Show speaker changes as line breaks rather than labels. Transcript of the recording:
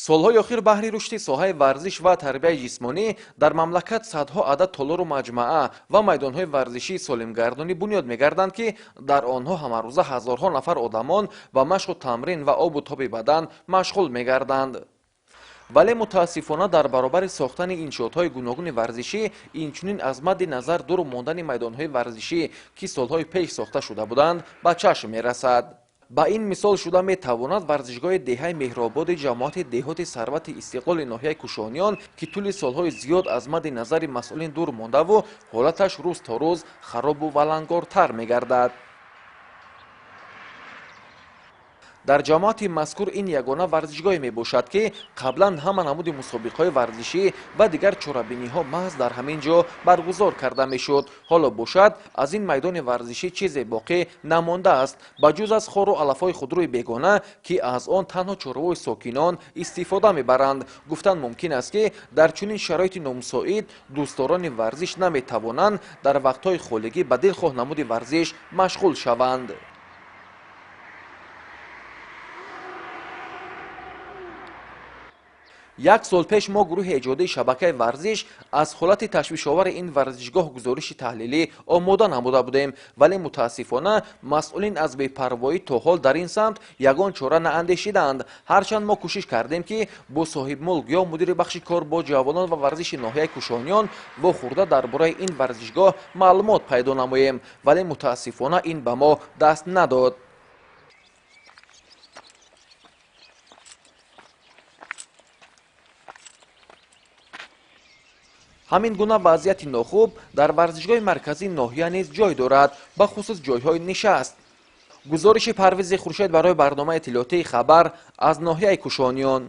Солҳои охир баҳри рушди соҳаи варзиш ва тарбияи ҷисмонӣ дар мамлакат садҳо адад толору маҷмаа ва майдонҳои варзишии солимгардонӣ бунёд мегарданд, ки дар онҳо ҳамарӯза ҳазорҳо нафар одамон ба машқу тамрин ва обу тоби бадан машғул мегарданд. Вале мутаассифона дар баробари сохтани иншоотҳои гуногуни варзишӣ инчунин аз мадди назар дур мондани майдонҳои варзишӣ, ки солҳои пеш сохта шуда буданд, ба чашм мерасад. Ба ин мисол шуда метавонад варзишгоҳи деҳаи Меҳрободи ҷамоати деҳоти Сарвати Истиқлоли ноҳияи Кушониён, ки тӯли солҳои зиёд аз мадди назари масъулин дур мондаву ҳолаташ рӯз то рӯз харобу валангортар мегардад. Дар ҷамоати мазкур ин ягона варзишгоҳе мебошад, ки қаблан ҳама намуди мусобиқаҳои варзишӣ ва дигар чорабиниҳо маҳз дар ҳамин ҷо баргузор карда мешуд. Ҳоло бошад, аз ин майдони варзишӣ чизе боқӣ намондааст, ба ҷуз аз хору алафҳои худрӯи бегона, ки аз он танҳо чорвои сокинон истифода мебаранд. Гуфтан мумкин аст, ки дар чунин шароити номусоид дӯстдорони варзиш наметавонанд дар вақтҳои холигӣ ба дилхоҳ намуди варзиш машғул шаванд. Як сол пеш мо гурӯҳи эҷодии шабакаи варзиш аз ҳолати ташвишовари ин варзишгоҳ гузориши таҳлилӣ омода намуда будем, вале мутаассифона масъулин аз бепарвоӣ то ҳол дар ин самт ягон чора наандешидаанд. Ҳарчанд мо кӯшиш кардем, ки бо соҳибмулк ё мудири бахши кор бо ҷавонон ва варзиши ноҳияи Кушониён вохӯрда дар бораи ин варзишгоҳ маълумот пайдо намоем, вале мутаассифона ин ба мо даст надод. Ҳамин гуна вазъияти нохуб дар варзишгоҳи марказии ноҳия низ ҷой дорад, бахусус ҷойҳои нишаст. Гузориши Парвизи Хуршед барои барномаи иттилоотии «Хабар» аз ноҳияи Кушониён.